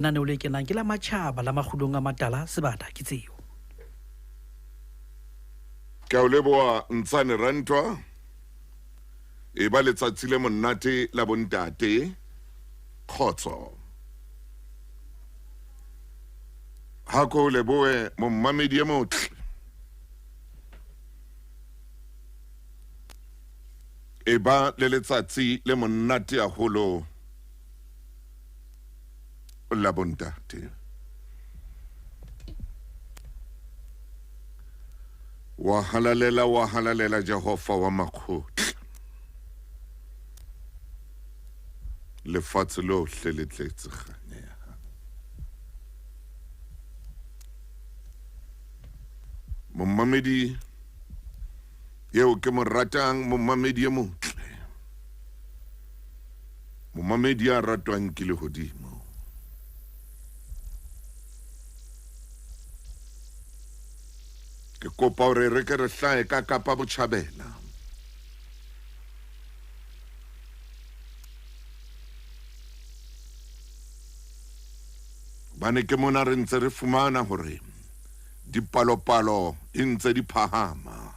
Lenaneo le kenang ke la matjhaba la Makgulong a Matala Sebata ke tseo. Ke a o leboha Ntsane Rantwa. E ba letsatsi le monate la bontate. Kgotso. Ha ko lebohe mommamedi e motle. E ba le letsatsi le monate haholo la bontate. Wa halalela, wa halalela Jehova wa makgotla. Lefatshe lohle le tletse kganya ya hao. Momamedi eo ke mo ratang, momamedi e motle, momamedi ya ratwang ke lehodimo. Ke kopa hore re ke re hlahe ka Kapa Botjhabela. Hobane ke mona re ntse re fumana hore dipalopalo di ntse di phahama.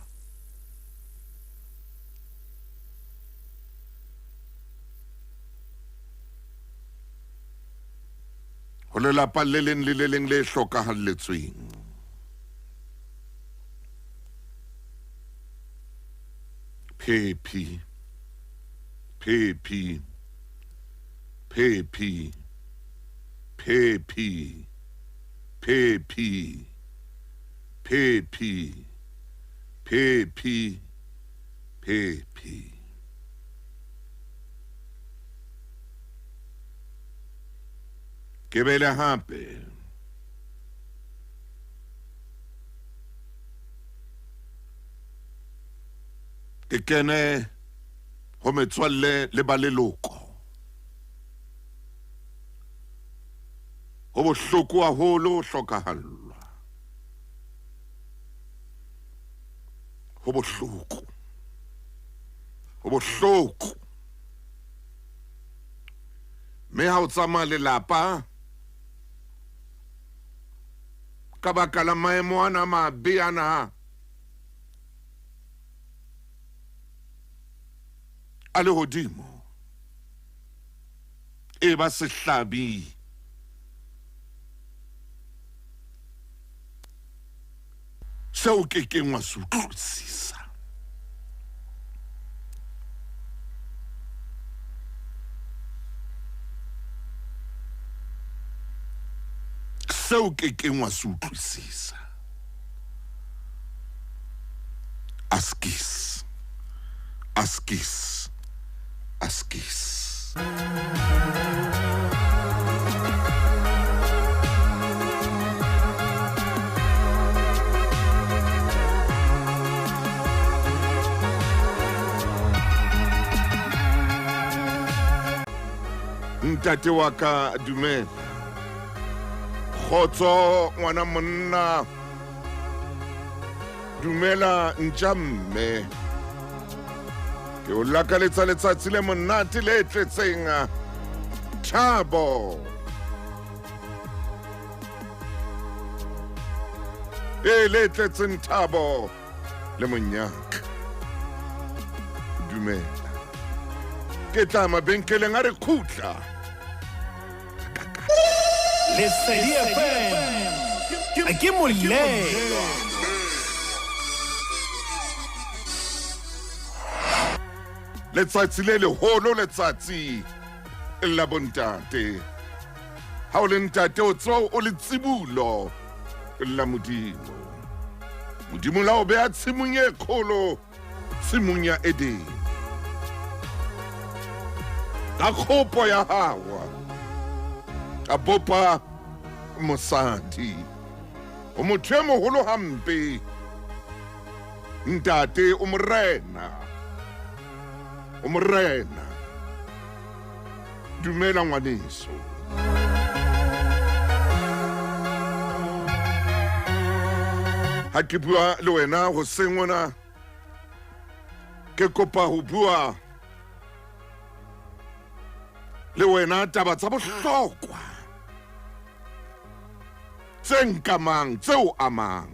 Ho lelapa le leng le le leng le hlokahalletsweng. Phephi, phephi, phephi, phephi, phephi, phephi, phephi, phephi. Ke bele hape. Ke kene ho metswalle le ba leloko. Ho bohloko haholo ho hlokahallwa. Ho bohloko. Ho bohloko. Mme ha o tsamaya lelapa ka baka la maemo ana a mabe ana a lehodimo e ba sehlabi seo ke keng wa se utlwisisa. Seo ke keng wa se utlwisisa. Askis. Askis. Askis. Ntate wa ka dumela. Kgotso ngwana monna. Dumela ntja mme. Ke o lakaletsa letsatsi le monate le tletseng thabo. E le tletseng thabo le monyaka. Dumela. Ke tla mabenkeleng a re khutla. Lesedi FM ke molelwa. Letsatsi le leholo, letsatsi la bontate. Ha o le ntate o tswa o le tsibulo la Modimo. Modimo la o beha tshimong e kgolo tshimong ya Edene. Ka kgopo ya Hawa a bopa mosadi. O motho e moholo hampe. Ntate o morena. O morena. Dumela ngwaneso. Ha ke bua le wena hoseng ona ke kopa ho bua le wena taba tsa bohlokwa. Tse nkamang, tse o amang.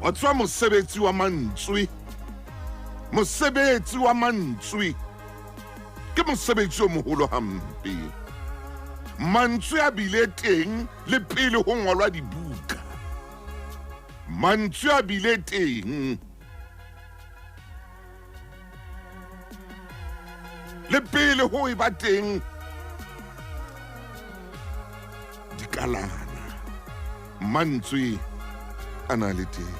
Wa tswa mosebetsi wa mantswe. Mosebetsi wa mantswe ke mosebetsi o moholo hampe. Mantswe a bile teng le pele ho ngolwa dibuka. Mantswe a bile teng le pele ho eba teng dikalana. Mantswe a na le teng.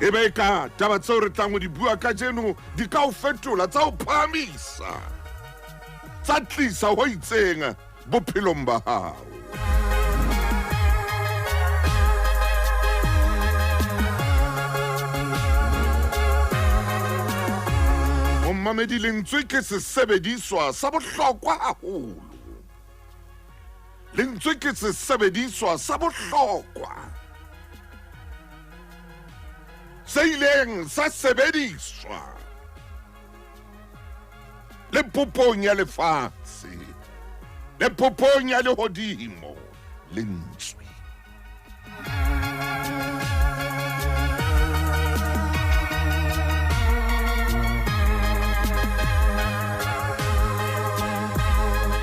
E be ka taba tseo re tlang ho di bua kajeno di ka o fetola, tsa o phahamisa, tsa tlisa ho itseng bophelong ba hao. Momamedi, lentswe ke sesebediswa sa bohlokwa haholo. Lentswe ke sesebediswa sa bohlokwa se ileng sa sebediswa le popong ya lefatshe le popong ya lehodimo. Lentswe.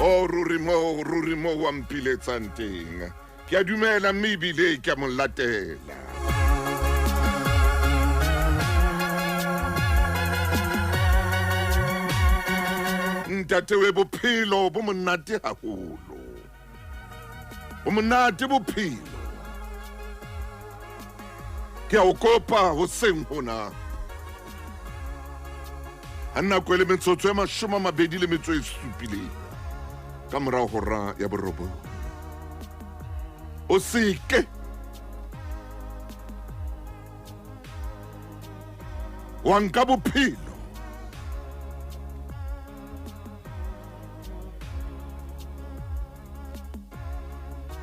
O ruri mo wa mpiletsang teng. Ke a dumela mme ebile ke a mo latela. Ntate we bophelo bo monate haholo. Bo monate bophelo. Ke a o kopa hoseng hona. Ha nako e le metsotso e 27 ka morao hora ya 9. O seke wa nka bophelo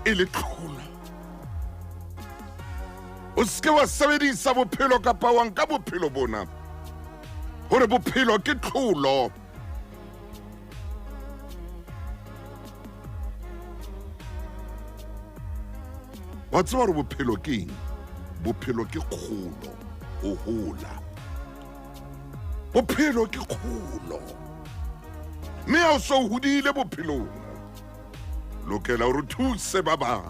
e le tlholo. O seke wa sebedisa bophelo kapa wa nka bophelo bona hore bophelo ke tlholo. Wa tseba hore bophelo ke eng? Bophelo ke kgolo, ho hola. Bophelo ke kgolo. Mme ha o so hodile bophelong, lokela hore o thuse ba bang.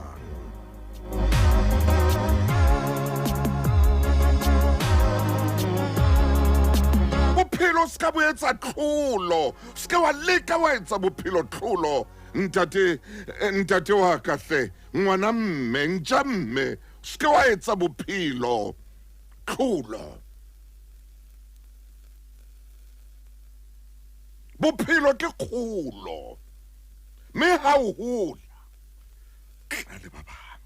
Bophelo se ka bo etsa tlholo, se ke wa leka wa etsa bophelo tlholo. Ntate, ntate wa ka hle, ngwana mme, ntja mme, se ke wa etsa bophelo tlholo. Bophelo ke kgolo. Mme ha o hola, tla le ba bang.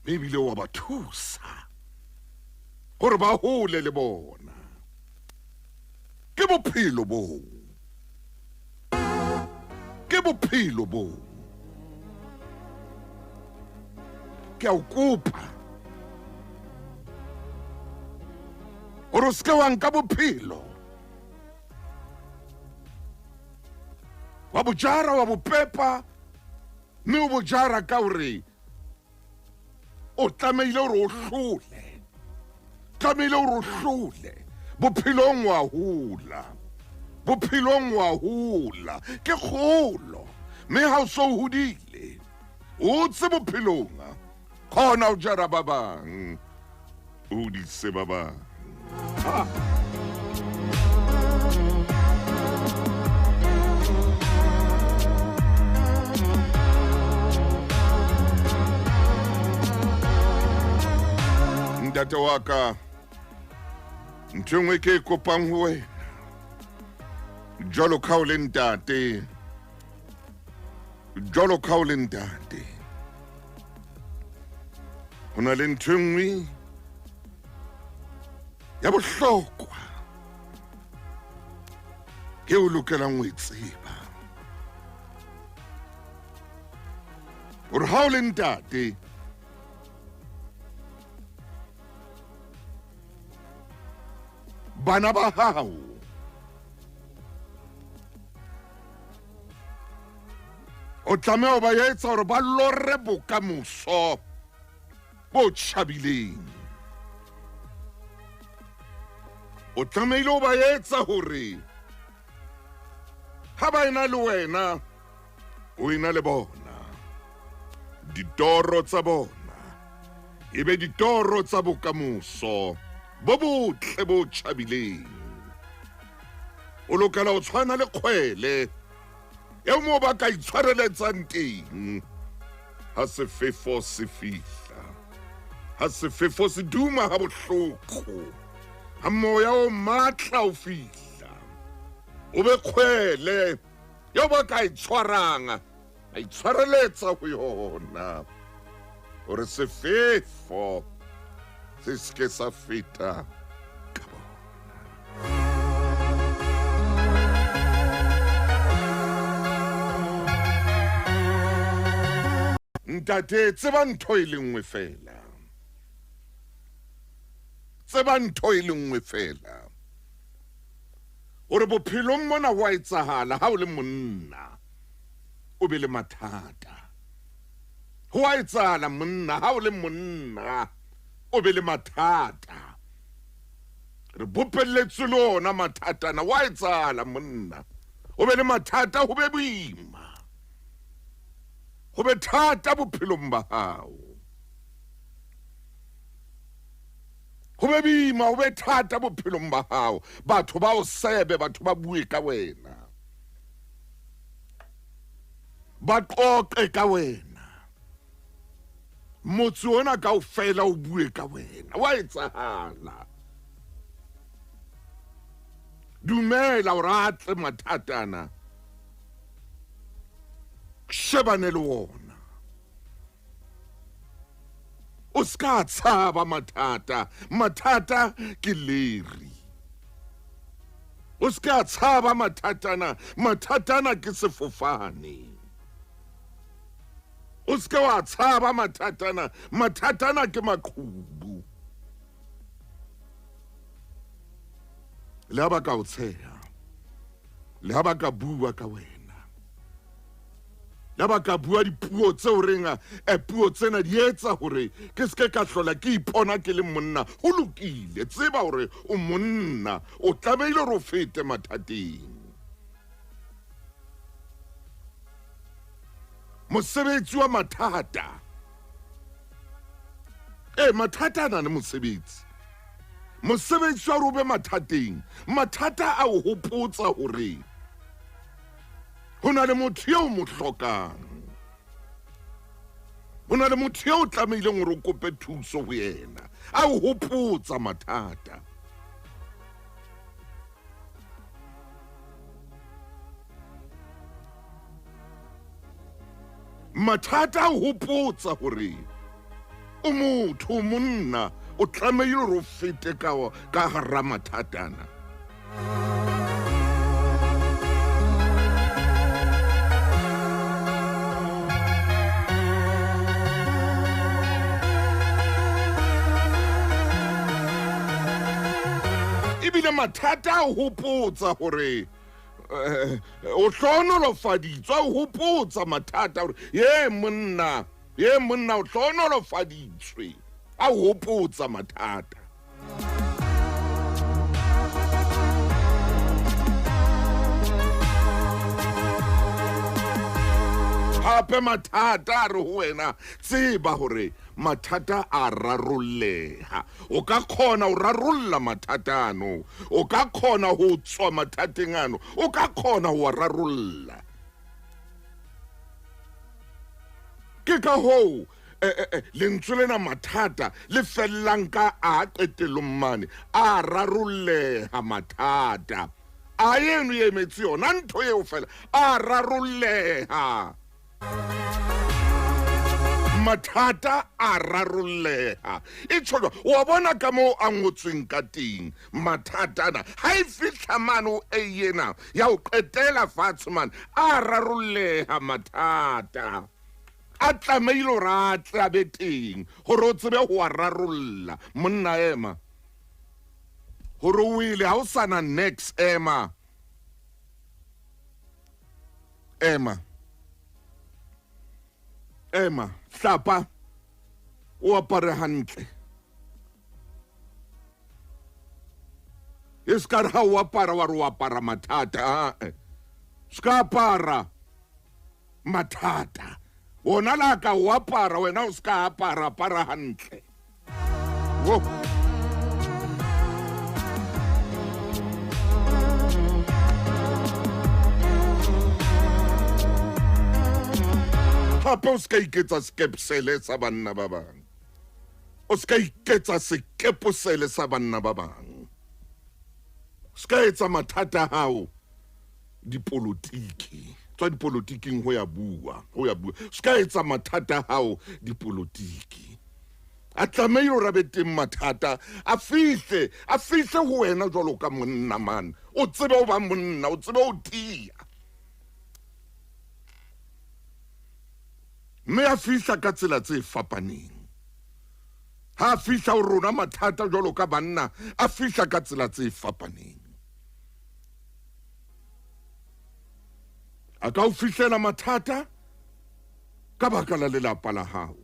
Mme ebile wa ba thusa hore ba hole le bona. Ke bophelo boo. Ke bophelo boo. Ke a o kopa hore o seke wa nka bophelo wa bojara, wa bopepa, mme o bojara ka hore o tlamehile hore o hlole. Tlamehile hore o hlole. Bophelong wa hola. Bophelong wa hola. Ke kgolo. Mme ha o so hodile, o tse bophelong, kgona ho jara ba bang, o hodise ba bang. Ntate wa ka, ntho e nngwe ke e kopang ho wena, jwalo ka o le ntate, jwalo ka o le ntate, ho na le ntho e nngwe ya bohlokwa ke o lokelang ho e tseba, hore ha o le ntate, Bana ba hao o tlameha ho ba etsa hore ba lore bokamoso bo tjhabileng. O tlamehile ho ba etsa hore ha ba ena le wena, o ena le bona. Ditoro tsa bona e be ditoro tsa bokamoso bo botle bo tjhabileng. O lokela ho tshwana le kgwele eo moo ba ka itshwareletsang teng ha sefefo se fihla, ha sefefo se duma ha bohloko, ha moya o matla o fihla, o be kgwele eo ba ka e tshwarang, ba itshwareletsa ho yona hore sefefo se se ke sa feta ka bona. Ntate, tseba ntho e le nngwe fela. Tseba ntho e le nngwe fela. Hore bophelong mona ho a etsahala ha o le monna o be le mathata. Ho a etsahala monna ha o le monna o be le mathata. Re bopelletswe le ona mathata ana. Wa etsahala monna o be le mathata, ho be boima, ho be thata bophelong ba hao. Ho be boima, ho be thata bophelong ba hao. Batho ba o sebe, batho ba bue ka wena, ba qoqe ka wena, motse ona kaofela o bue ka wena. Wa etsahala. Dumela hore a tle mathata ana, shebane le wona. O se ka tshaba mathata, mathata ke leri. O se ka tshaba mathatana, mathatana ke sefofane. O se ke wa tshaba mathatana, mathatana ke maqhubu. Le ha ba ka o tsheha, le ha ba ka bua ka wena, le ha ba ka bua dipuo tseo reng eh, puo tsena di etsa hore ke se ke ka hlola ke ipona ke le monna. Ho lokile, tseba hore o monna, o tlamehile hore o fete mathateng. Mosebetsi wa mathata, ee, mathata a na le mosebetsi. Mosebetsi wa hore o be mathateng, mathata a o hopotsa hore ho na le motho eo mo hlokang, ho na le motho eo tlamehileng hore o kope thuso ho yena. A o hopotsa mathata. Mathata a o hopotsa hore o motho, o monna, o tlamehile hore o fete ka ka hara mathata ana. Ebile mathata a o hopotsa hore eh, o hlohonolofaditswe, a o hopotsa mathata hore ye monna, ye monna o hlohonolofaditswe, a o hopotsa mathata. Hape mathata a re ho wena, tseba hore mathata a rarolleha. O ka kgona ho rarolla mathata ano, o ka kgona ho tswa mathateng ano, o ka kgona ho a rarolla. Ke ka hoo eh, eh, eh, lentswe lena mathata le fellang ka a qetellong mane, a rarolleha mathata. A eno e emetse yona ntho eo fela, a rarolleha. Mathata a rarolleha. E tjho jwang? Wa bona ka moo a ngotsweng ka teng mathata ana. Ha e fihla mane ho A ena ya ho qetela fatshe mane, a rarolleha mathata. A tlamehile hore a tle a be teng hore o tsebe ho a rarolla. Monna ema. Hore o wele ha o sana nex ema. Ema. Ema, hlapa o apare hantle. E se ka re ha o apara wa re o apara mathata, ae. Se ka apara mathata. Ona la ka o apara wena o se ka apara, apara hantle. Wo. Hape o se ka iketsa sekepsele sa banna ba bang. O se ka iketsa sekeposele sa banna ba bang. O se ka etsa mathata a hao dipolotiki. Tswa dipolotiking ho ya bua, ho ya bua. O se ka etsa mathata a hao dipolotiki. A tlamehile hore a be teng mathata, a fihle, a fihle ho wena jwalo ka monna man. O tsebe ho ba monna, o tsebe ho tiya. Mme a fihla ka tsela tse fapaneng. Ha a fihla ho rona mathata jwalo ka banna, a fihla ka tsela tse fapaneng. A ka o fihlela mathata ka baka la lelapa la hao.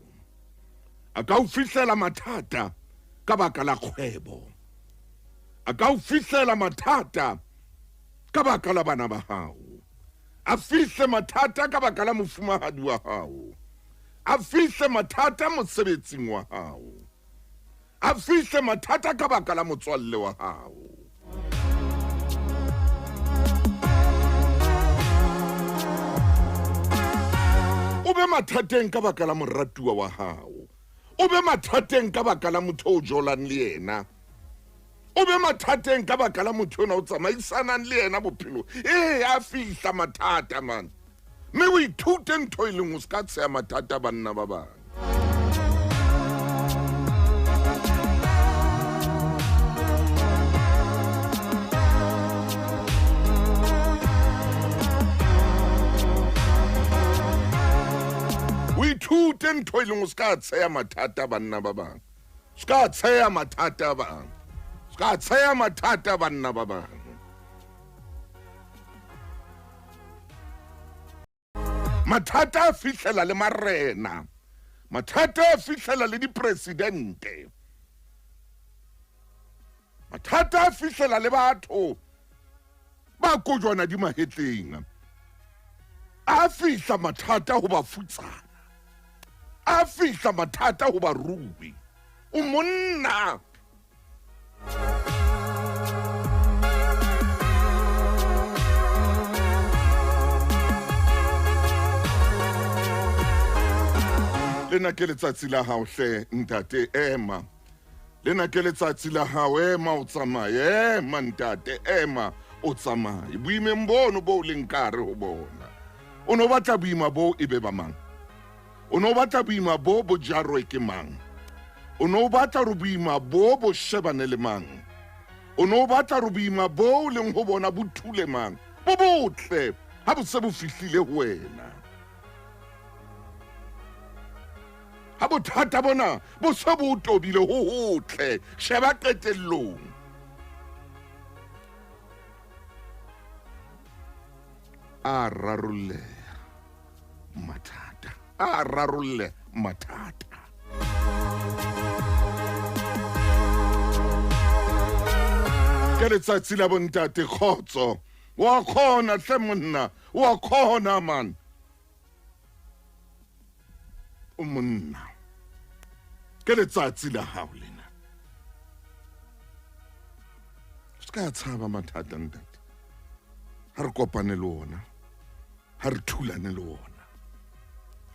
A ka o fihlela mathata ka baka la kgwebo. A ka o fihlela mathata ka baka la bana ba hao. A fihle mathata ka baka la mofumahadi wa hao. A fihle mathata mosebetsing wa hao. A fihle mathata ka baka la motswalle wa hao. O be mathateng ka baka la moratuwa wa hao. O be mathateng ka baka la motho o jolang le yena. O be mathateng ka baka la motho ona o tsamaisanang le yena bophelo. Ee, a fihla mathata man. Mme o ithute ntho e leng o se ka tsheha mathata banna ba bang. O ithute ntho e leng o se ka tsheha mathata banna ba bang. Se ka tsheha mathata bang. Se ka tsheha mathata banna ba bang. Mathata a fihlela le marena. Mathata a fihlela le dipresidente. Mathata a fihlela le batho ba kojwana di mahetleng. A fihla mathata ho bafutsana. A fihla mathata ho barui. O monna. Lena ke letsatsi la hao hle ntate, ema. Lena ke letsatsi la hao, ema o tsamaye, ema ntate, ema o tsamaye. Boimeng bono bo o leng ka hare ho bona. O no batla boima bo e be ba mang? O ne o batla boima bo bo jarwe ke mang? O ne o batla hore boima bo bo shebane le mang? O ne o batla hore boima bo o leng ho bona bo thule mang? Bo botle ha bo se bo fihlile ho wena. Ha bothata bona bo se bo o tobile ho hotle, sheba qetellong. A rarolleha mathata. A rarolle mathata. Ke letsatsi la bontate kgotso. Wa kgona hle monna, wa kgona man. O monna. Ke letsatsi la hao lena. Se ka tshaba mathata ntate. Ha re kopane le ona. Ha re thulane le ona.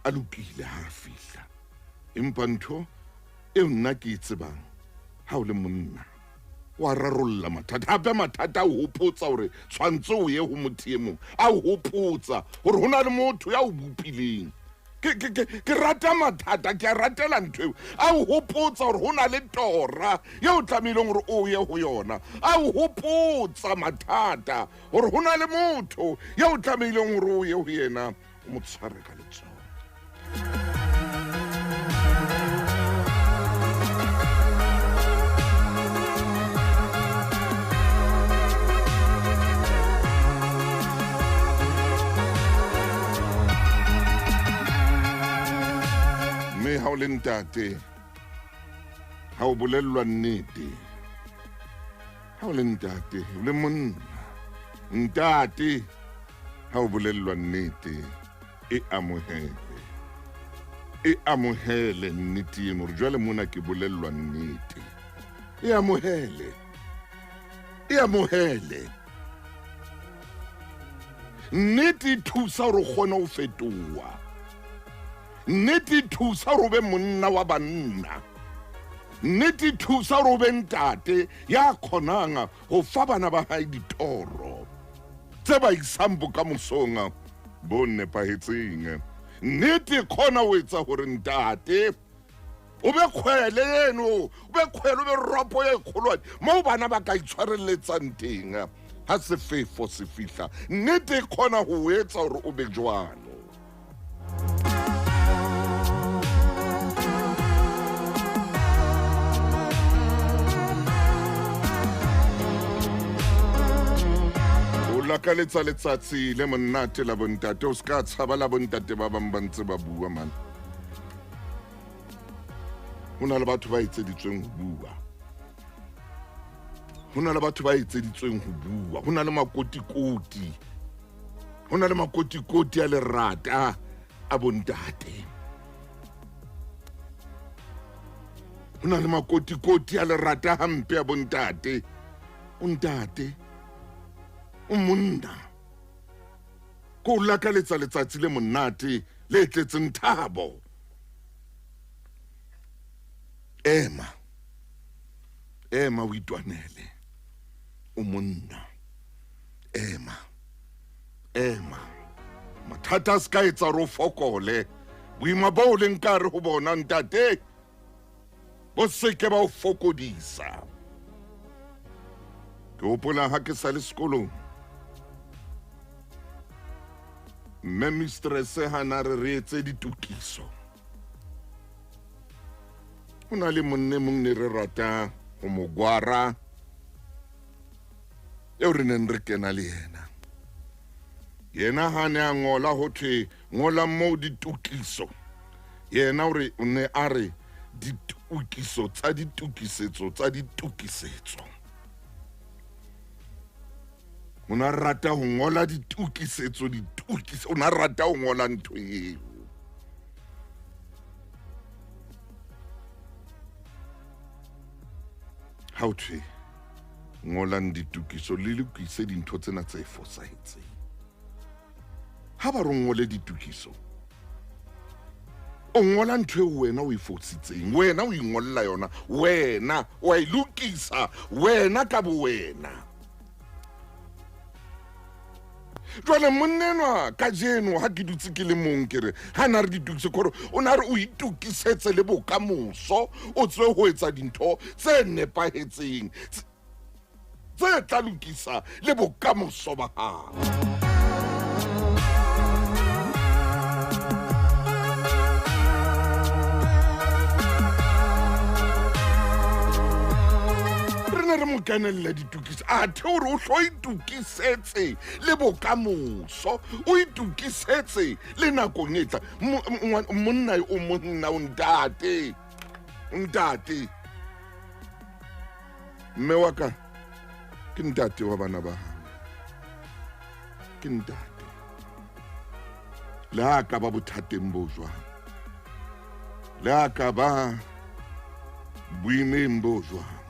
A lokile ha a fihla. Empa ntho eo nna ke e tsebang, ha o le monna, wa rarolla mathata. Hape mathata a o hopotsa hore tshwantse o ye ho motho e mong. A o hopotsa hore ho na le motho ya o bopileng. Ke, ke, ke, ke rata mathata, ke a ratela ntho eo. A o hopotsa hore ho na le tora eo tlamehileng hore o ye ho yona. A o hopotsa mathata hore ho na le motho eo tlamehileng hore o ye ho yena, o mo tshware ka letsoho. o le ntate ha o bolellwa nnete ha o le ntate o le monna ntate ha o bolellwa nnete e amohele e amohele nnete eno hore jwale mona ke bolellwa nnete e amohele e amohele nnete e thusa hore o kgone ho fetoha nnete e thusa hore o be monna wa banna nnete e thusa hore o be ntate ya kgonang ho fa bana ba hae ditoro tse ba isang bokamosong bo nepahetseng nnete e kgona ho etsa hore ntate o be kgwele eno o be kgwele o be ropo e kgolwane moo bana ba ka itshwareletsang teng ha sefefo se fihla nnete e kgona ho etsa hore o be jwalo o lakaletsa letsatsi le monate la bontate o se ka tshaba la bontate ba bang ba ntse ba bua mane ho na le batho ba etseditsweng ho bua ho na le batho ba etseditsweng ho bua ho na le makotikoti ho na le makotikoti a lerata a bontate ho na le makotikoti a lerata hampe a bontate o ntate o monna ko o lakaletsa letsatsi le monate le tletseng thabo ema ema o itwanele o monna ema ema mathata a se ka etsa gore o fokole boima bo o leng ka re go bona ntate bo seke ba o fokodisa ke hopola ha ke sa le sekolong mme mistress ha na re re etse ditokiso ho na le monne mong ne re rata ho mo gwara eo re neng re kena le yena yena ha ne a ngola ho thwe ngola moo ditokiso yena o re o ne a re ditokiso tsa ditokisetso tsa ditokisetso o ne a rata ho ngola ditokisetso ditokiso o ne a rata ho ngola ntho eo ha o thwe ngolang ditokiso le lokise dintho tsena tse fosahetseng ha ba re ngole ditokiso o ngola ntho eo wena o e fositseng wena o ingolla yona wena wa e lokisa wena ka bo wena jwale monnenwa kajeno ha ke dutse ke le mong ke re ha na re ditokise kore o na re o itokisetse le bokamoso o tswe ho etsa dintho tse nepahetseng tse tla lokisa le bokamoso ba hao re ne re mo kenelela ditokiso a the gore o hlo itokisetse le bokamoso o itokisetse le nakong e tla monna o monna o ntate ntate mme wa ka ke ntate wa bana ba hao ke ntate le ha ka ba bothateng bo jwang le ha ka ba boimeng bo jwang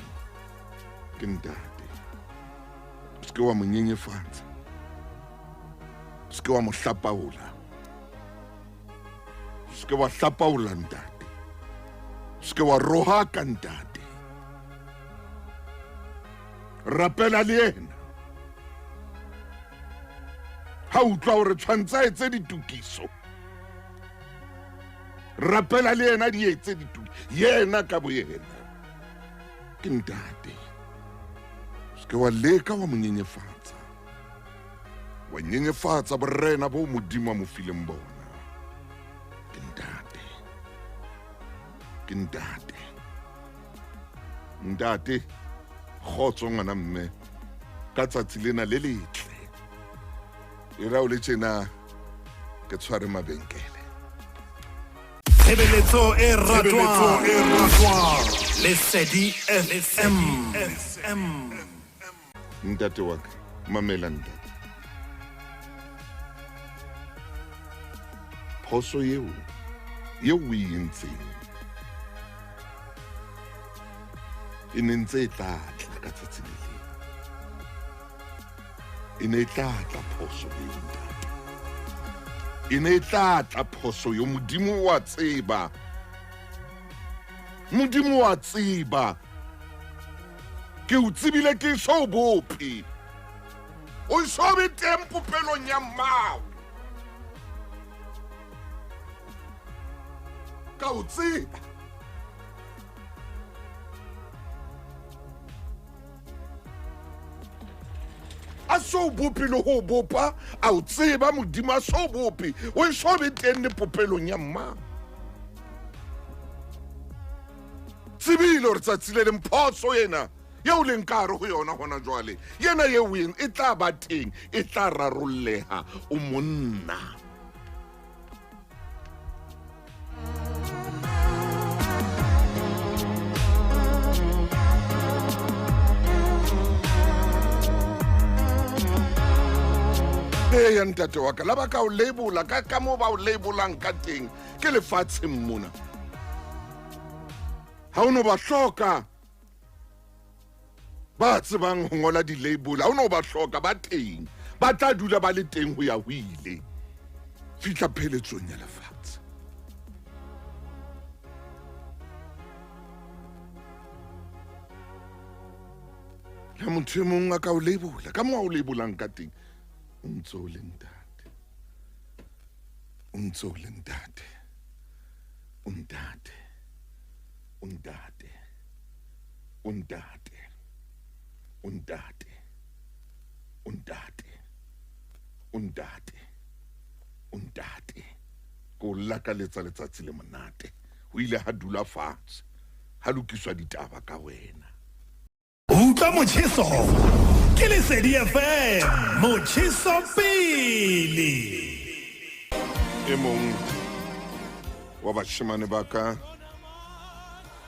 ke ntate o se ke wa mo nyenyefatsa o se ke wa mo hlapaola o se ke wa hlapaola ntate o se ke wa rohaka ntate rapela le yena ha utlwa hore tshwantse a etse ditokiso rapela le yena di etse ditokiso yena ka bo yena ke ntate se ke wa leka wa mo nyenyefatsa wa nyenyefatsa borena bo modimo a mo fileng bona ke ntate ke ntate ntate kgotso ngwana mme ka tsatsi lena le letle e ra o le tjena ke tshware mabenkele. Tshebeletso e ratwang. Lesedi FM. Ntate wa ka, mamela ntate. Phoso eo eo o e entseng e ne ntse e tla tla ka tsatsi le leng. E ne e tla tla phoso eo ntate. E ne e tla tla phoso eo. Modimo wa tseba. Modimo wa tseba. Ke o tsebile ke so bope. O so be teng popelong ya mmao. Ka o tseba. A so bope le ho bopa, a o tseba Modimo a so bope. O so be teng le popelong ya mmao. Tsebile hore tsatsi le leng phoso ena eo leng ka hare ho yona hona jwale, yena eo e tla ba teng, e tla rarolleha. O monna. Eya ntate wa ka, la ba ka o labola ka moo ba o labolang ka teng ke lefatsheng mona. Ha o no ba hloka ba tsebang ho ngola di-label, ha o no ba hloka ba teng, ba tla dula ba le teng ho ya ho ile fihla pheletsong ya lefatshe. Le motho e mong a ka o labola ka moo a o labolang ka teng, o ntso o le ntate, o ntso o le ntate, o ntate, o ntate, o ntate, o ntate, o ntate, o ntate, o ntate. Ko lakaletsa letsatsi le monate. Ho ile ha dula fatshe, ha lokiswa ditaba ka wena. Utlwa motjheso ke Lesedi FM, motjheso pele. E mong wa bashemane ba ka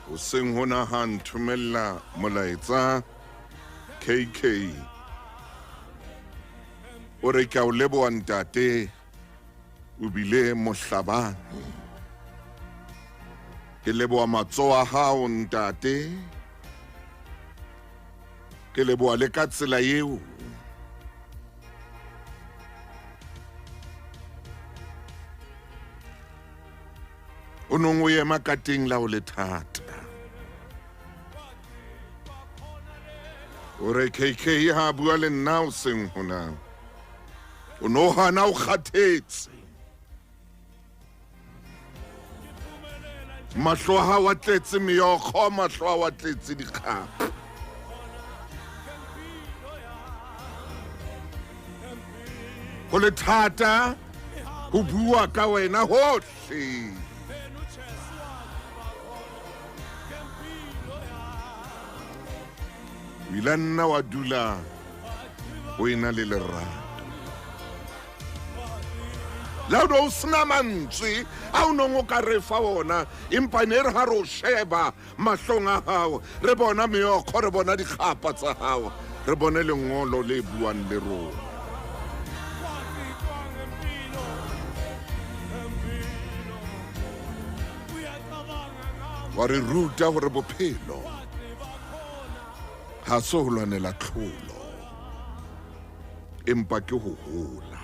hoseng hona ha nthomella molaetsa KK. O re ke a o leboha ntate, o bile mohlabani. Ke leboha matsoho a hao ntate. Ke leboha le ka tsela eo. O nong o ema ka teng la ho le thata. O re KK ha bua le nna o seng hona. O no hana o kgathetse. Mahlo a hao a tletse meokgo, mahlo a hao a tletse dikgapa. Ho le thata ho bua ka wena hohle. O ile nna wa dula o ena le lerato. Le ha o ne o sena mantswe a o nong o ka re fa ona, empa ne re ha re o sheba mahlong a hao, re bona meokgo, re bona dikgapa tsa hao, re bone lengolo le buang le rona. Wa re ruta hore bophelo ha se ho lwanela tlholo, empa ke ho hola.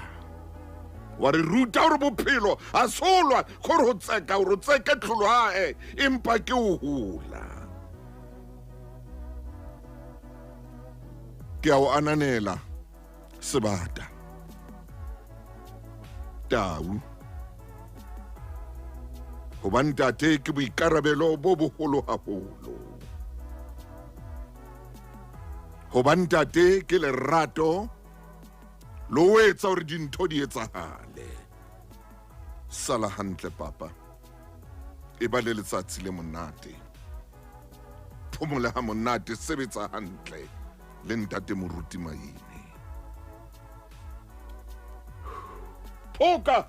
Wa re ruta hore bophelo ha se ho lwa, ke hore ho tseka, hore o tseke tlholo hae, empa ke ho hola. Ke a o ananela sebata tau, hobane ntate ke boikarabelo bo boholo haholo. Hobane ntate ke lerato le ho etsa hore dintho di etsahale. Sala hantle papa, e ba le letsatsi le monate, phomola ha monate, sebetsa hantle le ntate Moruti Maine. Phoka.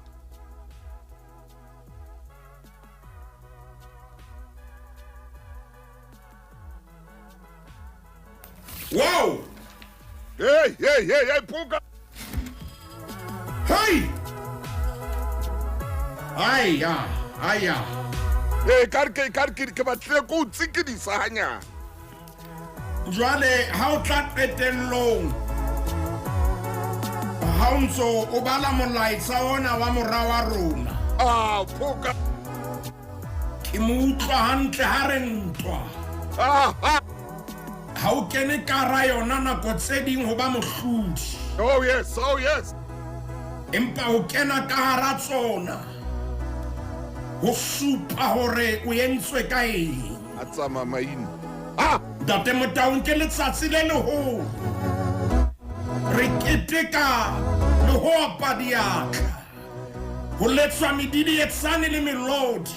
Wow! Hey, hey, hey, hey, phoka. Hey! Aya, aya. Ee, ka re ke ka re ke ke batlile ko o tsikidisa hanyane. Jwale ha o tla qetellong ha o ntso o bala molaetsa ona wa mora wa rona. Ah, phoka. Ke mo utlwa hantle ha re ntwa. Ah, ah. Ha o kene ka hara yona nako tse ding ho ba mohlodi. Oh yes, oh yes. Empa ho kena ka hara tsona ho supa hore o entswe ka eng. A tsamaya maina. Ah! Ntate Motaung ke letsatsi le leholo. Re keteka le ho opa diatla. Ho letswa medidietsane le melodi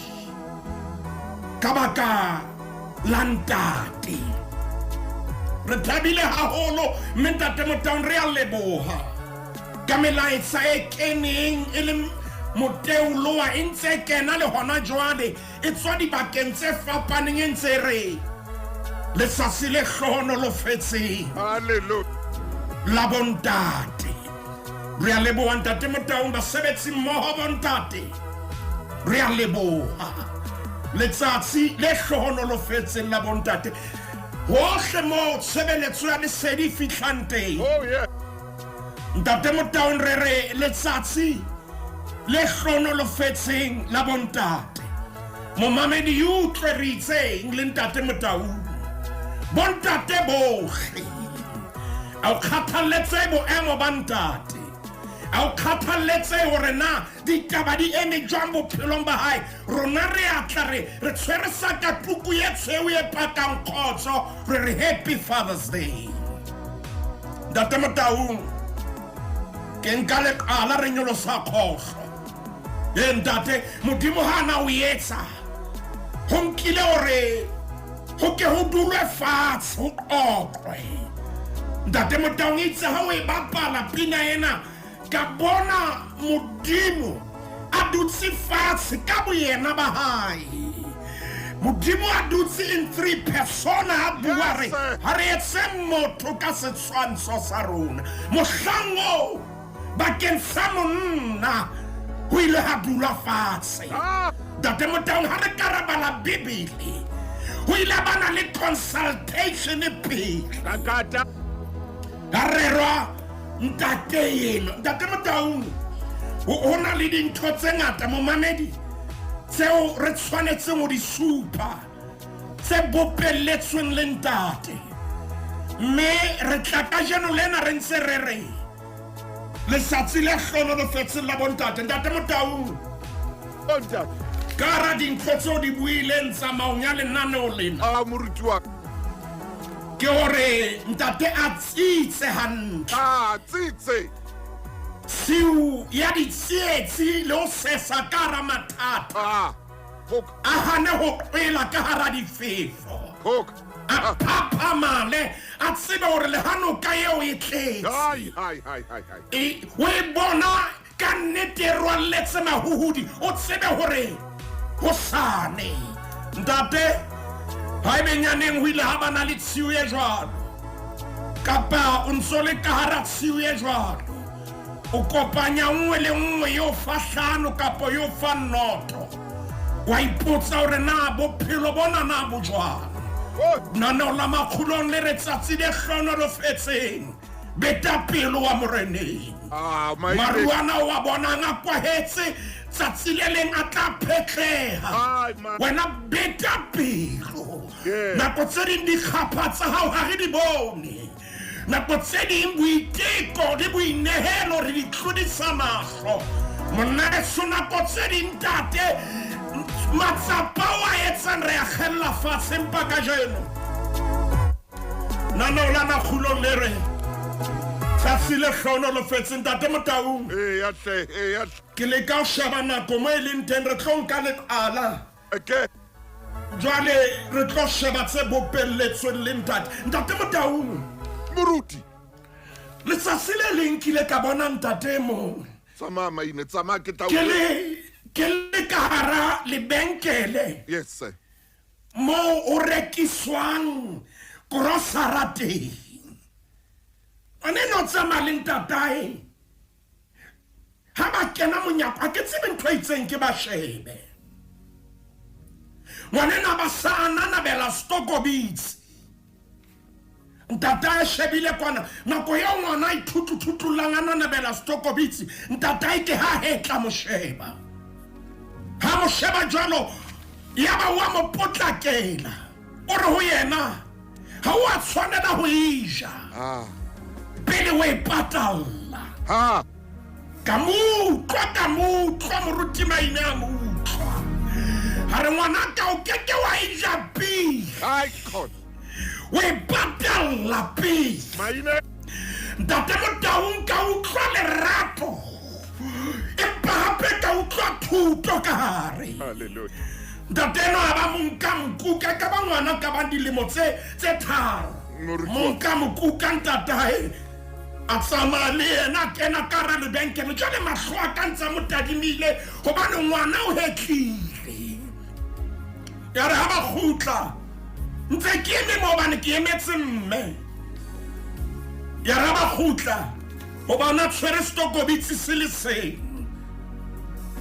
ka baka la ntate. Re thabile haholo mme Ntate Motaung re a leboha ka melaetsa e keneng e le moteoloa e ntse e kena le hona jwale e tswa dibakeng tse fapaneng e ntse e re letsatsi le hlohonolofetseng la bontate. Re a leboha Ntate Motaung, basebetsi mmoho bontate. Re a leboha letsatsi le hlohonolofetseng la bontate. Hohle moo tshebeletso ya lesedi e fihlang teng. Oh yeah. Ntate Motaung re re letsatsi le hlohonolofetseng la bontate. Momamedi utlwe re itseng le Ntate Motaung. Bontate bohle. A o kgathalletse boemo ba ntate. A o kgathalletse hore na ditaba di eme jwang bophelong ba hae. Rona re a tla re re tshwere sakatuku ye tshweu e pakang kgotso re re Happy Father's Day. Ntate Motaung, ke nka leqala re nyolosa kgohlo. Ee ntate, Modimo ha a na o etsa. Ho nkile hore ho ke ho dulwe fatshe ho qoqwe. Ntate Motaung itse ha o e bapala pina ena ka bona Modimo a dutse fatshe ka boyena ba hae. Modimo a dutse in three persona a bua re ha re etse motho ka setshwantsho sa rona. Mohlang oo bakeng sa monna ho ile ha dulwa fatshe. Ntate Motaung ha re ka ra bala Bibele ho ile ba na le consultation pele. Ka rerwa ntate eno. Ntate Motaung ho na le dintho tse ngata momamedi tseo re tshwanetseng ho di supa tse bopelletsweng le ntate. Mme re tla kajeno lena re ntse re re letsatsi le hlohonolofetseng la bontate. Ntate Motaung, ka hara dintho tseo di buileng tsamaong ya lenaneo lena, A moruti wa ka. ke hore ntate a tsitse hantle. A tsitse. Tshiu ya ditsietsi le ho sesa ka hara mathata. A A hane ho qwela ka hara difefo. A phaphamale, a tsebe hore le ha noka eo e tletse. E, o e bona ka nnete e rwalletse mahuhudi, o tsebe hore hosane. Ntate, haebe nyaneng ho ile ha ba na le tshiu e jwalo, kapa o ntso le ka hara tshiu e jwalo, o kopanya nngwe le nngwe e o fa hlano kapa e o fa noto, wa ipotsa hore na bophelo bona na bo jwang. Lenaneo la Makgulong le re tsatsi le hlohonolofetseng, beta pelo wa Moreneng. Maru ana o a bonang a kwahetse, tsatsi le leng a tla phetleha. Wena beta pelo. Nako tse ding dikgapha tsa hao ha re di bone. Nako tse ding boiteko le boinehelo re di tlodisa mahlo. Monnaeso, nako tse ding ntate, matsapa o a etsang re a kgella fatshe, empa kajeno naneo la Makgulong le re tsatsi le hlohonolofetseng. Ntate Motaung, Eya hle, eya hle. ke leka ho sheba nako mo e leng teng, re tlo nka leqala. Okay. Jwale re tlo sheba tse bopelletsweng le ntate. Ntate Motaung. Moruti. Letsatsi le leng ke ile ka bona ntate e mong. Tsamaya Maine, tsamaya ke tla Ke le ke le ka hara lebenkele. Yes sir. Moo o rekiswang grocery teng. tlo tsamaya le ntatae ha ba kena monyako a ke tsebe ntho e itseng ke ba shebe ngwanena ba sa ananabela stokobitse ntata a shebile kwana nako eo ngwana a ithututhutullang a nanabela stokobitse ntatae ke ha hetla mosheba ha mosheba jwalo ya ba wa mo potlakela o re ho yena ha o a tshwanela ho e ja pele o e patalla ka mo utlwa ka mo utlwa moruti maine a mo utlwa a re ngwanaka o keke wa e ja pele o e patalla pele ntate motaung ka utlwa lerato empa hape ka utlwa thuto ka gare ntate eno a ba monka mokuka ka ba ngwana ka ba dilemo tse tse tharo monka mokuka ntatae a tsamaya le yena a kena ka ra lebenkele jale mahlo a ka ntse a mo tadimile gobane ngwana o hetlile ya re ga ba gutla ntse ke eme mo gobane ke emetse mme ya re ba gutla gobane a tshwere setokobitse se le seng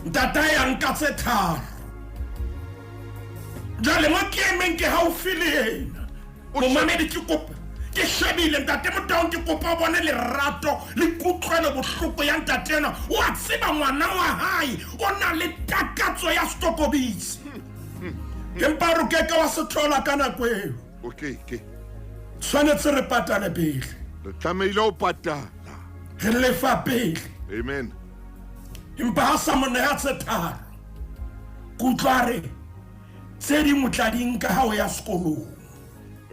ntata ya nka tse tharo jale mo ke emeng ke gaufi le ena momamedi ke kopa ke shebile ntate motaong ke kopa o bone lerato le kutlwelo bohloko ya ntate ena o a tseba ngwana wa hae o na le takatso ya setokobitse empa re keke wa se thola ka nako eo o keke tshwanetse re patale pele re tlamehile ho patala re lefa pele amen empa ha sa mo neha tse tharo kutlwa re tse dingwe tla di nka ha o ya sekolong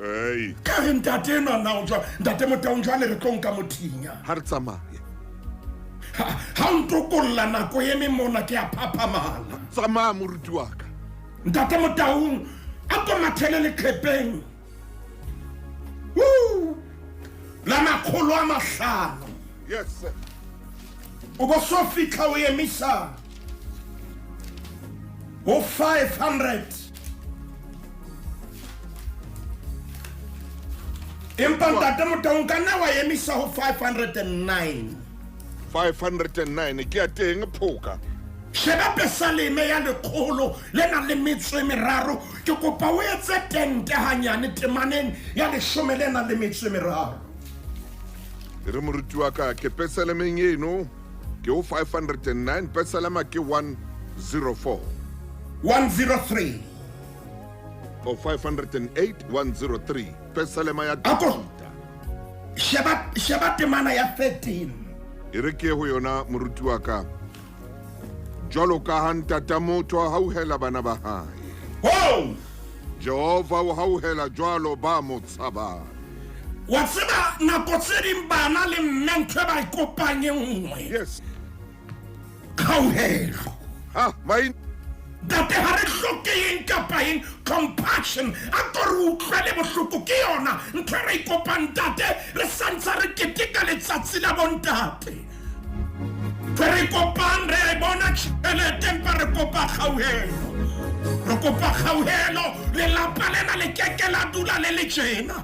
ei ka re ntate enwa na o jwa ntate motaung jwale re tlo nka mothinya ha re tsamaye ha o ntokolla nako eme mona ke a phaphamala tsamaya moruti wa ka ntate motaung a ko mathele leqhepeng Woo! la makgolo a mahlano yes sir. o bo so fitlha o emisa ho 500 empa ntate motaung ka nna wa emisa ho 509 509 ke ya teng phoka sheba pesaleme ya lekgolo le nang le metso e meraro ke kopa o etse tente hanyane temaneng ya leshome le nang le metso e meraro e re moruti wa ka ke pesalemeng eno ke o 509 pesalema ke 104 103 o 508 103 pesalema ya Ako. Dafita. sheba sheba temana ya 13 e re ke ho yona moruti wa ka jwalo ka ha ntata motho a hauhela bana ba hae ho jehova o hauhela jwalo ba mo tshabang wa tseba nako tse ding bana le mme ntho e ba e kopang e nngwe yes kgauhelo ha maine ntate ga re hloke eng kapa eng compassion a ko re utlwele bohloko ke yona ntho e re ikopang ntate re santsa re keteka letsatsi la bontate ntho e re kopang re a e bona tšhelete empa re kopa kgauhelo re kopa kgauhelo lelapa lena le keke la dula le le tjena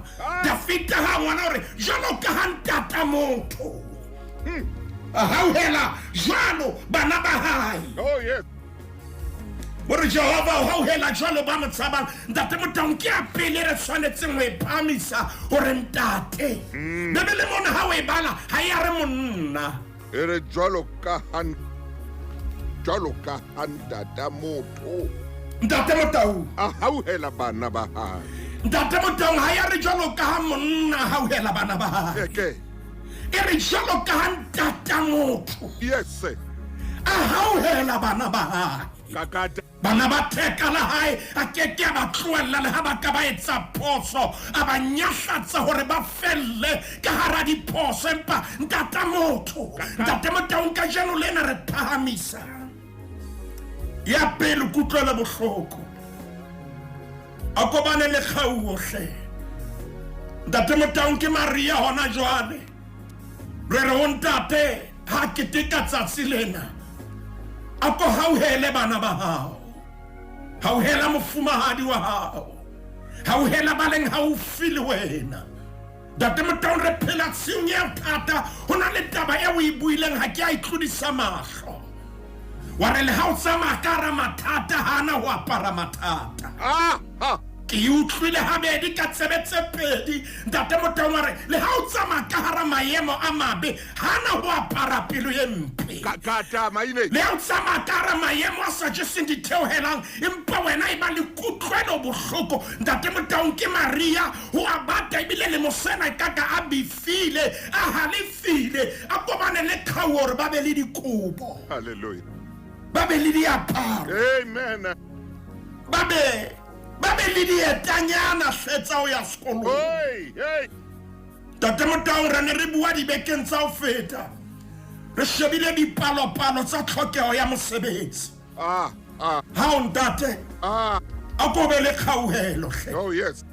dafita ga ngwana gore jalo ka ga ntata motho a hauhela jwalo bana ba hae oh yes gore jehova o hauhela jwalo ba mo tshabang ntate motaung ke a pele re tshwanetseng ho e phamisa gore ntate bebele mona ha o e bala ha ya re monna e re jwalo ka ha jwalo ka ha ntata motho ntate motaung a hauhela bana ba hae ntate motaung ha ya re jwalo ka ha monna a hauhela bana ba hae eke e re jwalo ka ha ntata motho yes sir. a hauhela bana ba hae kakata bana ba theka la hae a keke a ba tlohella le ha ba ka ba etsa phoso a ba nyahlatsa hore ba felle ka hara diphoso empa ntata motho ntate motaung kajeno lena re phahamisa ya pele kutlwelo bohloko a kobane le kgauohle ntate motaung ke maria hona jwale re re ho ntate ha keteka tsatsi lena a ko hauhele bana ba hao hauhela mofumahadi wa hao hauhela ba leng haufi le wena Ntate Motaung, re phela tshiung e thata. Ho na le taba e o e buileng, ha ke a e tlodisa mahlo. Wa re le ha o tsamaya ka hara mathata, hana ho apara mathata. Ke e utlwile habedi ka tsebe tse pedi. Ntate Motaung wa re le ha o tsamaya ka hara maemo a mabe, hana ho apara pelo e mpe. Le ha o tsamaya ka hara maemo a sa jeseng ditheohelang, empa wena e ba le kutlwelo bohloko. Ntate Motaung, ke Maria ho a bata ebile le mosena kaka a befile, a halefile, a kopane le khau hore ba be le dikobo. Hallelujah. Ba be le diaparo. Amen. Ba be le dietanyana hle tsa ho ya sekolong. Hey, hey. Ntate Motaung, re ne re bua dibekeng tsa ho feta. Re shebile dipalopalo tsa tlhokeho ya mosebetsi. Ha o ntate, a ko be le kgauhelo hle. Oh yes.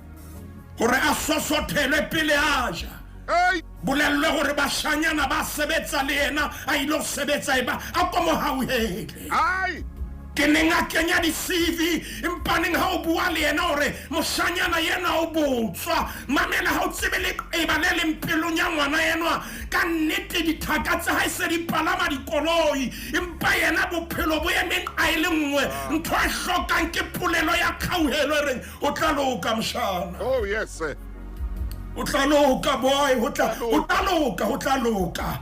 Hore a sosothelwe pele a ja. Hey. Bolellwe hore bashanyana ba sebetsa le yena, a ilo sebetsa e ba, a ko mo hauhele. Ai. Ke neng a kenya di-CV, empaneng ha o bua le yena hore moshanyana yena o botswa. Mamela, ha o tsebe leqeba le leng pelong ya ngwana enwa. Ka nnete dithaka tsa hae se di palama dikoloi, empa yena bophelo bo emeng a e le nngwe. Ntho e hlokang ke polelo ya kgauhelo e reng, o tla loka moshana. Oh yes sir. O tla loka boy, o tla loka, o tla loka.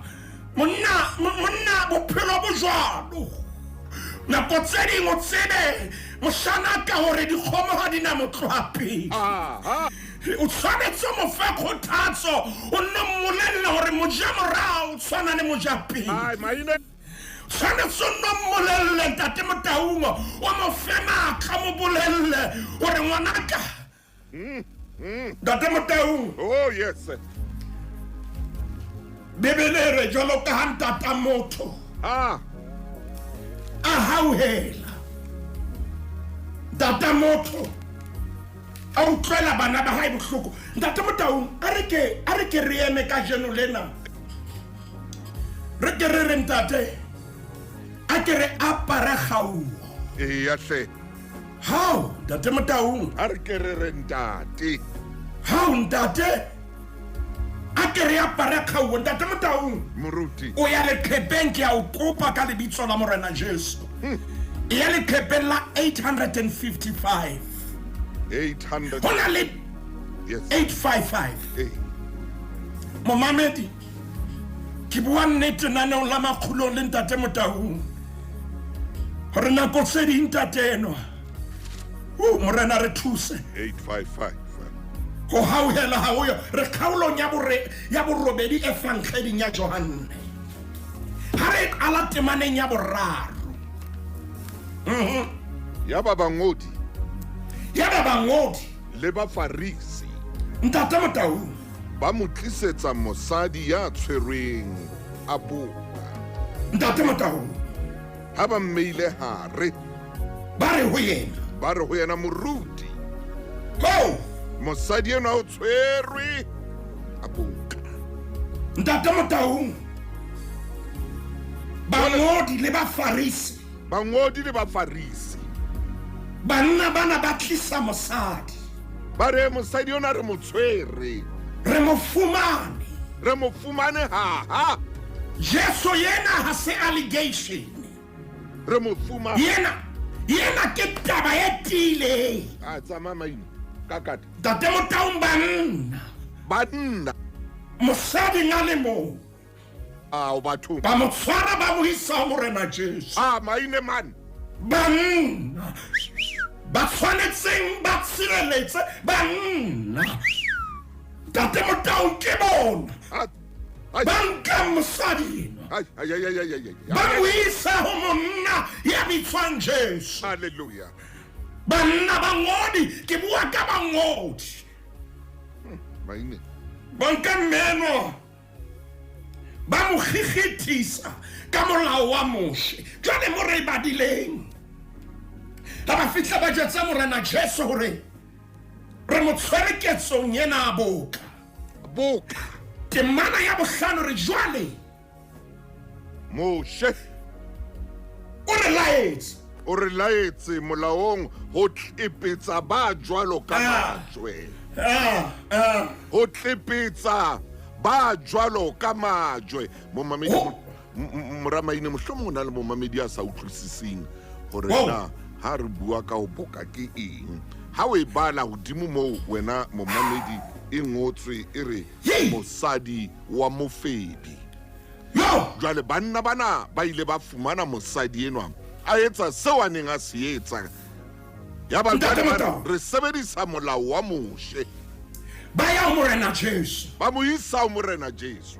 Monna bophelo bo jwalo. Nako tse ding o tsebe moshana ka hore dikgomo ha di na motloha pele. O tshwanetse mo fe kgothatso, o nne mmolelle hore moja morao o tshwana le moja pele. Tshwanetse o nne mmolelle Ntate Motaung, o mo fe matla, mo bolelle hore ngwanaka. Ntate Motaung. Oh yes. Bibele re jwalo ka ha ntata motho. A hauhela. Ntate motho a utlwela bana ba hae bohloko. Ntate Motaung, a re ke re eme kajeno lena. Re ke re re ntate, a ke re apare kgauo. Eya hle. Hao, Ntate Motaung. A re ke re re ntate. Hao ntate, a ke re apare kgauo. Ntate Motaung. Moruti. O ya leqhepeng, ke a o kopa ka lebitso la Morena Jesu. E ya leqhepeng la 855. 800. Ho na le yes. 855. Momamedi, ke bua nnete naneong la Makgulong le Ntate Motaung. Hore nako tse ding ntate enwa. Morena re thuse. 855. Ho hauhela ha ho yo. Re kgaolong ya borobedi evangeleng ya Johanne. Ha re qala temaneng ya boraro. Ya ba bangodi. Ya ba bangodi. Le ba Farisi. Ntate Motaung. Ba mo tlisetsa mosadi ya tshwerweng a boka. Ntate Motaung. Ha ba mmeile hare. Ba re ho yena. Ba re ho yena moruti. Ho! Mosadi enwa o tshwerwe a boka. Ntate Motaung. Bangodi le Bafarisi. Bangodi le Bafarisi. Banna bana ba tlisa mosadi. Ba re mosadi ona re mo tshwere. Re mo fumane. Re mo fumane ha ha. Jesu yena ha se allegation. Re mo fumane. Yena ke taba e tiileng. A tsamaya maina. Kakata. Ntate Motaung, banna. Banna. Mosadi nga le mong. A o batho. Ba mo tshwara ba mo isa ho Morena Jesu. A maine man. Banna. Ba tshwanetseng ba tshireletse banna. Ntate Motaung ke bona. Ba nka mosadi enwa. Ba mo isa ho monna ya bitswang Jesu. Hallelujah. Banna bangodi, ke bua ka bangodi. Maine. Ba nka mmeno. Ba mo kgikgethisa ka molao wa Moshe. Jwale mo re badileng. Ha ba fihla ba jwetsa Morena Jesu hore re mo tshwere ketsong ena a boka. Boka. Temana ya bohlano re jwale Moshe o re laetse. O re laetse molaong ho tlepetsa ba jwalo ka majwe. Ho tlepetsa ba jwalo ka majwe. Momamedi moramaine mohlomong o na le momamedi a sa utlwisising hore na ha re bua ka ho boka ke eng. Ha o e bala hodimo moo wena momamedi e ngotswe e re mosadi wa mofebi. Jwale banna bana ba ile ba fumana mosadi enwa a etsa seo a neng a se etsa. Ya ba Ntate jwale ba re, Motau. re sebedisa molao wa Moshe. Ba ya ho Morena Jesu. Ba mo isa ho Morena Jesu.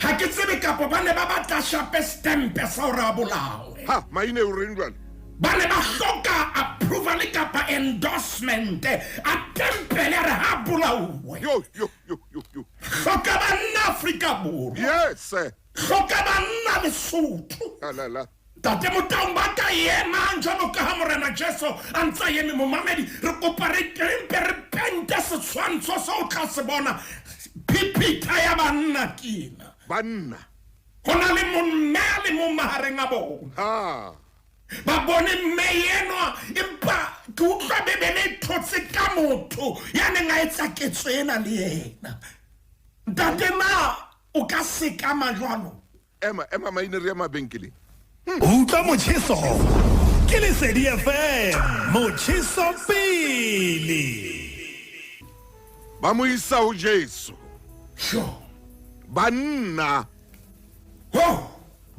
Ha ke tsebe kapa ba ne ba batla shape stempe sa hore a bolawe. Ha, maine o reng jwale? Ba ne ba hloka approval kapa endorsement a tempele re ha bolauwe. Yo, yo, yo, yo, yo. Hloka banna Afrika Borwa. Yes. Hloka banna Lesotho. La, la, la. Ntate Motaung ba ka emang jwalo ka ha Morena Jesu a ntse a eme. Momamedi, re kopa re mpe re pente setshwantsho seo o tla se bona. Phiphitlha ya banna ke ena. Banna. Ho na le momme a le mong mahareng a bona. Ha. Ba bone mme enwa, empa ke utlwa Bibele e thotse ka motho ya neng a etsa ketso ena le yena. Ntate, na o ka sekama jwalo? Ema, ema maine re ya mabenkeleng. Utlwa motjheso ke Lesedi FM, motjheso pele. Ba mo isa ho Jesu. Sure. Banna. Ho.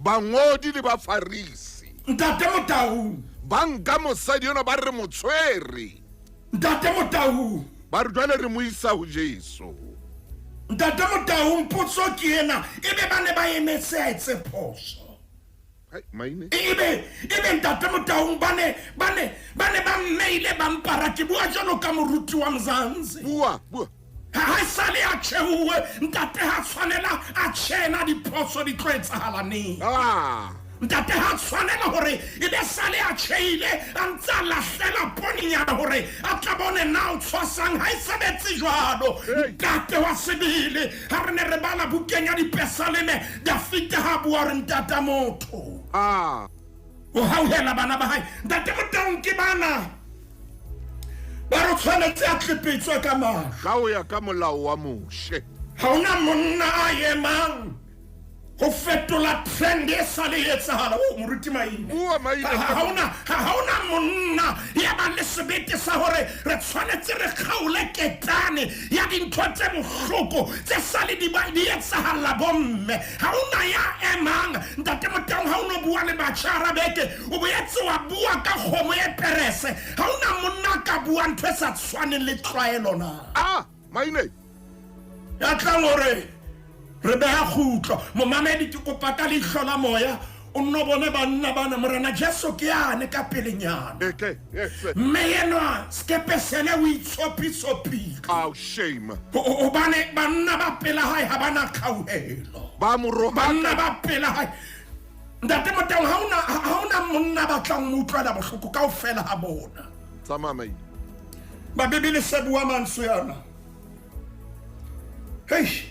Bangodi le Bafarisi. Ntate Motaung. Ba nka mosadi enwa ba re mo tshwere. Ntate Motaung. Ba re jwale re mo isa ho Jesu. Ntate Motaung, potso ke ena, ebe ba ne ba emetse a etse phoso? Hai, maine. Ebe Ntate Motaung ba ne ba mmeile ba mpara, ke bua jwalo ka moruti wa Mzansi. Bua, bua. Ha sale a tjheuwe, ntate ha tshwanela a tjhena diphoso di tlo etsahala neng. Ah. Ntate ha tshwanela hore ebe sale a tjheile a ntse a lahlela poninyana hore a tla bone na o tshwasang, ha e sebetse jwalo. Ntate wa sebele, ha re ne re bala bukeng ya Dipesaleme, Dafita ha bua hore ntata motho. Ah. O hauhela bana ba hae. Ntate Motaung ke bana ba re tshwanetse a tlepetswe ka mahlo. Ka ho ya ka molao wa Moshe. Ha hona monna a emang ho fetola trend e sa le etsahala. O moruti Maine. Bua Maine. Ha hona monna ya bang le sebete sa hore re tshwanetse re kgaole ketane ya dintho tse bohloko tse sa le di etsahalla bomme. Ha hona ya emang. Ntate Motaung, ha o no bua le batjha Arabeke, o boetse wa bua ka kgomo e perese. Ha hona monna ka bua ntho e sa tshwaneng le tlwaelo na. Ah, Maine. Ya tlang hore re beha kgutlo. Momamedi, ke kopa ka leihlo la moya o nno bone banna bana. Morena Jesu ke yane ka pelenyana. Okay, yes. Mme enwa sekepe sele o itshopisopile. Oh, shame. Hobane banna ba pela hae ha bana kgauhelo. Ba mo rohaka. Banna ba pela hae. Ntate Motaung, ha hona monna ba tlang mo utlwela bohloko kaofela ha bona. Tsamaya Maine. Ba Bibele se bua mantswe ana. Hey.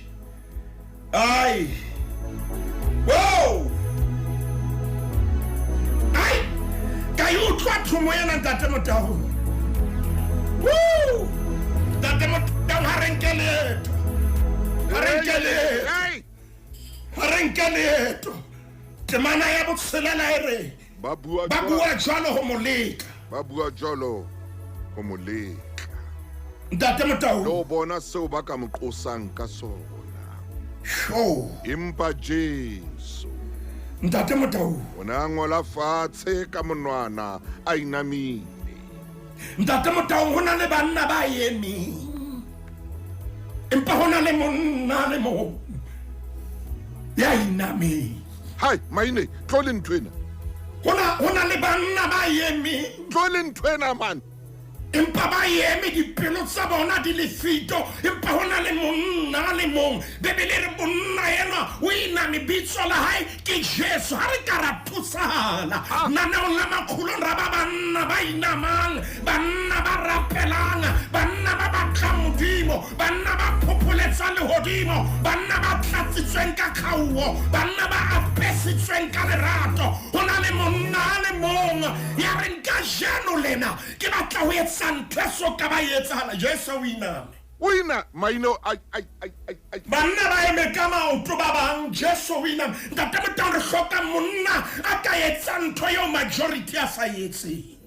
Ai. Wow. Ai. Ka e utlwa thomo ena Ntate Motaung. Woo! Ntate Motaung, ha re nke leeto. Ha re nke leeto. Ha re nke leeto. Temana ya botshelela e re, Ba bua ba bua jwalo ho mo leka. Ba bua jwalo ho mo leka. Ntate Motaung. Le ho bona seo ba ka mo qosang ka sona. Sho. Empa Jesu. Ntate Motaung. O ne a ngola fatshe ka monwana a inamile. Ntate Motaung, ho na le banna ba emeng. Empa ho na le monna le mong ya inameng. Hai, Maine, tlo le ntho ena. Ho na le banna ba emeng. Tlo le ntho ena, man. Empa ba eme dipelo tsa bona di le fito, empa ho na le monna le mong. Bibele re monna enwa o iname, bitso la hae ke Jesu. Ha re ka ra thusahala naneong la makgolong ra ba banna ba inamang, banna ba rapelang, banna ba batlang Modimo, banna ba phopholetsang lehodimo, banna ba tlatsitsweng ka kgauo, banna ba apesitsweng ka lerato. Ho na le monna a le mong ya reng kajeno lena ke batla ho etsa ntho e so ka ba e etsahala. Jesu o iname. O ina maino ai ai ai ai ai. Banna ba eme ka maoto ba bang Jesu o iname. Ntate Motau re hloka monna a ka etsang ntho eo majority a sa e etseng.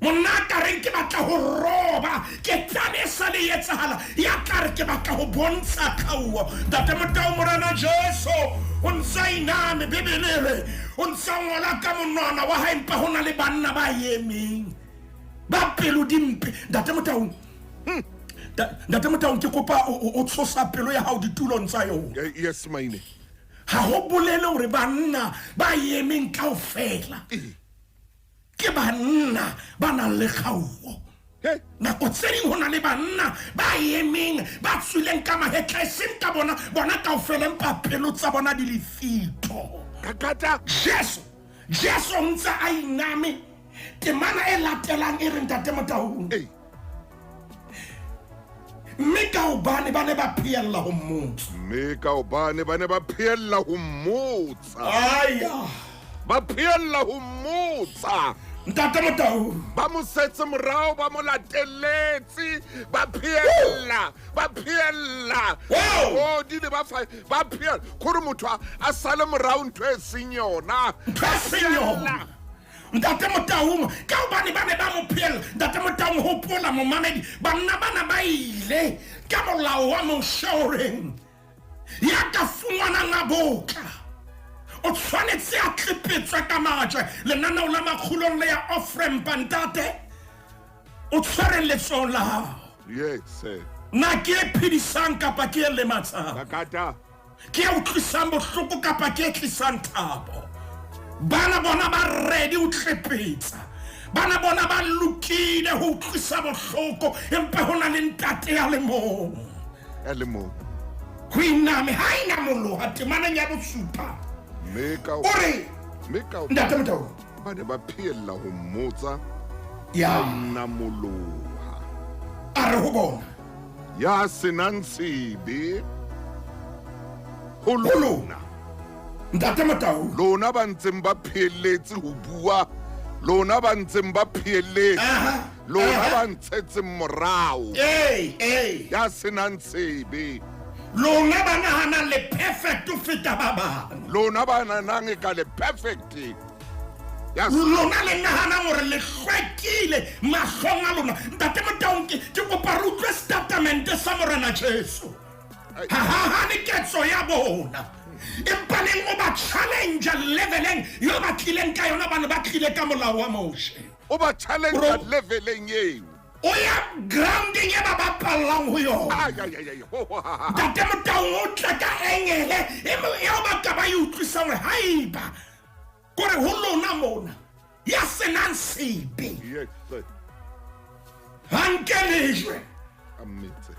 Monna a ka reng ke batla ho roba ketsane e sa le e etsahala ya tla re ke batla ho bontsha kgauo. Ntate Motau Morena Jesu o ntse a iname Bibele e re o ntse a ngola ka monwana wa hae empa ho na le banna ba emeng ba pelo dimpe. Ntate Motau Ntate Motaung ke kopa o tshosa pelo ya hao ditulong tsa yona. Yes maine. Ha ho bolele hore banna ba emeng kaofela ke banna ba nang le kgauo. Nako tse ding ho na le banna ba emeng ba tswileng ka mahetla e seng ka bona bona kaofela empa pelo tsa bona di lefito. Kakata. Jesu Jesu o ntse a iname temana e latelang e re ntate Motaung. Mme ka hobane ba ne ba pheella ho mmotsa. Mme ka hobane ba ne ba pheella ho mmotsa. Aya. Ba pheella ho mmotsa. Ntate Motau. Ba mo setse morao, ba mo latelletse, ba pheella, ba pheella. Wow. Oh, di ne ba fa, ba pheella. Kore motho a sale morao ntho e seng yona. Ntho e seng yona. Ntate Motaung, ka hobane ba ne ba mo phehella. Ntate Motaung, hopola momamedi, banna bana ba ile ka molao wa Moshe o reng ya ka fungwanang a botla o tshwanetse a tlepetswe ka majwe. Lenaneo la makgulong le ya off-rampa, ntate o tshwere letsoho la hao. Yes, sir. Na ke e phedisang kapa ke e lematsang? Kakata. Ke e utlwisang bohloko kapa ke e tlisang thabo? Bana bona ba ready ho tlepetsa. Bana bona ba lokile ho utlwisa bohloko, empa ho na le ntate ya le mong. Ya le mong. Ho iname ha inamoloha temaneng ya bosupa. Mme ka O re, mme ka Ntate Motau. Ba ne ba phehella ho mmotsa. Ya. A inamoloha. A re ho bona. Ya senang sebe ho lona. Ntate Motau. Lona ba ntseng ba phehelletse ho bua, lona ba ntseng ba phehelletse, lona ba ntshetseng morao. Ee, ee. Ya senang sebe. Lona ba nahanang le perfect ho feta ba bang. Lona ba nahanang e ka le perfect. Ya Lona le nahanang hore le hlwekile mahlong a lona. Ntate Motaung, ke kopa re utlwe statement sa Morena Jesu. Ha hahane ketso ya bona. Empa neng o ba challenge leveleng yo ba tlileng ka yona, bane ba tlile ka molao wa Moshe. O ba challenge leveleng eo. O ya grounding e ba bapallang ho yona. Ai, ai, ai, ai, ho, ho, ha, ha, ha. Ntate Motaung o tla ka engele eo ba ka ba e utlwisang hore haeba kore ho lona mona ya senang sebe. Yes, sir. Ha nke lejwe. A mmetse.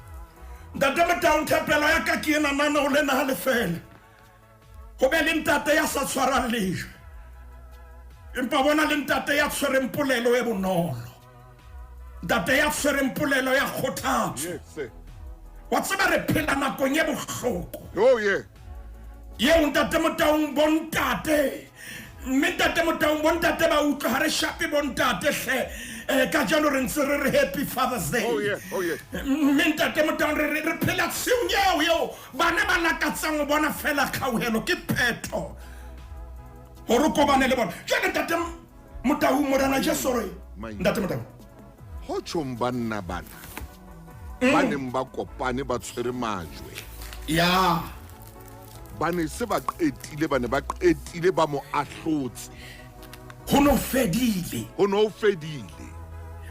Ntate Motaung, thapelo ya ka ke ena, nana o lena ha lefela. Ho be le ntate ya sa tshwarang lejwe. Empa bona le ntate ya tshwereng polelo e bonolo. Ntate ya tshwereng polelo ya kgothatso. Yes, sir. Wa tseba re phela nakong e bohloko. Oh, yeah. Yeo ntate Motaung bontate. Mme ntate Motaung bontate ba utlwa ha re shape bontate hle. Kajeno re ntse re re Happy Father's Day. Oh yeah, oh yeah. Mme ntate Motaung re re phela tshiung eo eo bana ba lakatsang ho bona fela kgauhelo ke phetho. Hore o kobane le bona. Jwale ntate Motaung Morena Jesu re ntate Motaung. Ho tjhong banna bana ba neng ba kopane ba tshwere majwe. Ya. Ba ne se ba qetile, ba ne ba qetile ba mo ahlotse. Ho no fedile. Ho no fedile.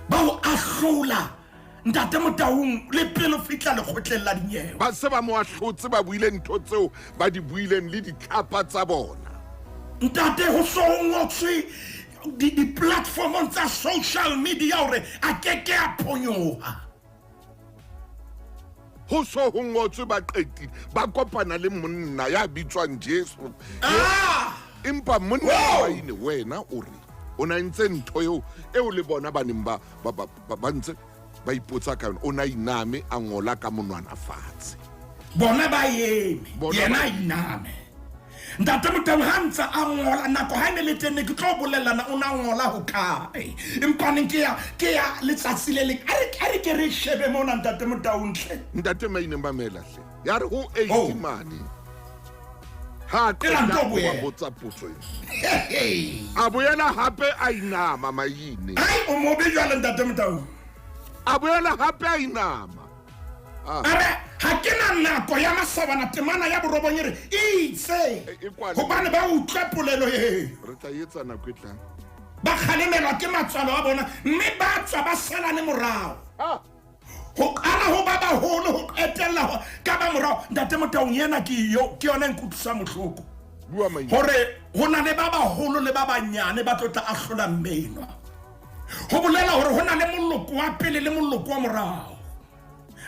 Ba o ahlola ntate Motaung le pele fihla lekgotleng la dinyewe. Ba se ba mo ahlotse, ba buile ntho tseo ba di buileng le ditlhapa tsa bona. Ntate ho so ngotswe di-platformong tsa social media hore a keke a phonyoha. Ho so ho ngotswe ba qetile, ba kopana le monna ya bitswang Jesu. Empa monna wa ine wena o re o na entse ntho eo eo le bona ba neng ba ba ntse ba ipotsa ka yona, o na iname a ngola ka monwana fatshe. Bona ba eme, yena iname. Ntate Motau ha ntse a ngola nako ha e ne le teng ne ke tlo bolellana o na ngola ho kae empaneng ke ya ke ya letsatsi le leng a re a re ke re shebe mona ntate Motau ntle. Ntate Maine mamela hle. Ya re ho 80 Oh. mane. Ha a E la qeta nto ho ba boela. botsa potso ena. A boela hape a inama Maine. Ai o mobe jwale ntate Motau. A boela hape a inama. A re ha ke na nako ya masabana temana ya borobong e re itse E- e kwale. hobane ba utlwe polelo eo. Re tla etsa nako e tlang. Ba kgalemelwa ke matswalo a bona mme ba tswa ba salane morao. Ah. Ho qala ho ba baholo ho qetella ho ka ba morao ntate Motaung ena ke yo ke yona e nkutlwisang bohloko. Bua Maine. Hore ho na le ba baholo le ba banyane ba tlo tla ahlola mmenwa. Ho bolela hore ho na le moloko wa pele le moloko wa morao.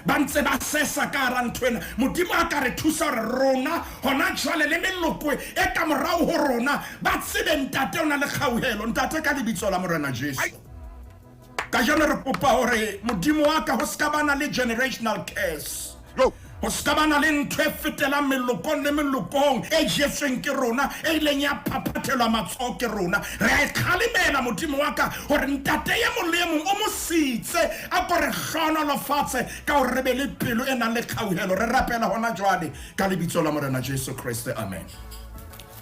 Ba ntse ba sesa ka hara ntho ena. Modimo a ka re thusa hore rona hona jwale le meloko e ka morao ho rona ba tsebe ntate o na le kgauhelo. Ntate ka lebitso la Morena Jesu. Kajeno re kopa hore Modimo wa ka ho ska bana le generational curse. Yo. Ho ska bana le ntho e fetelang melokong le melokong e jetsweng ke rona e ileng ya phaphathelwa matsoho ke rona. Re a e kgalemela Modimo wa ka hore ntate e mong le e mong o mo sitse a ko re hlohonolofatse ka hore re be le pelo e nang le kgauhelo. Re rapela hona jwale ka lebitso la Morena Jesu Kreste. Amen.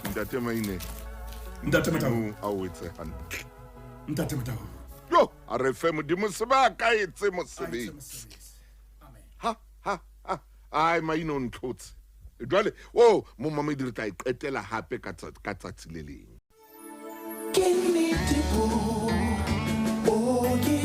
Ntate Maine. Ntate Motau. Modimo a o etse hantle. Ntate Motau. Yo, a re fe Modimo sebaka a etse mosebetsi. Amen. Ha ha ha. Ai Maine o ntlhotse. Jwale o momamedi re tla e qetela hape ka ka tsatsi le leng. Ke nnete bo, oh ke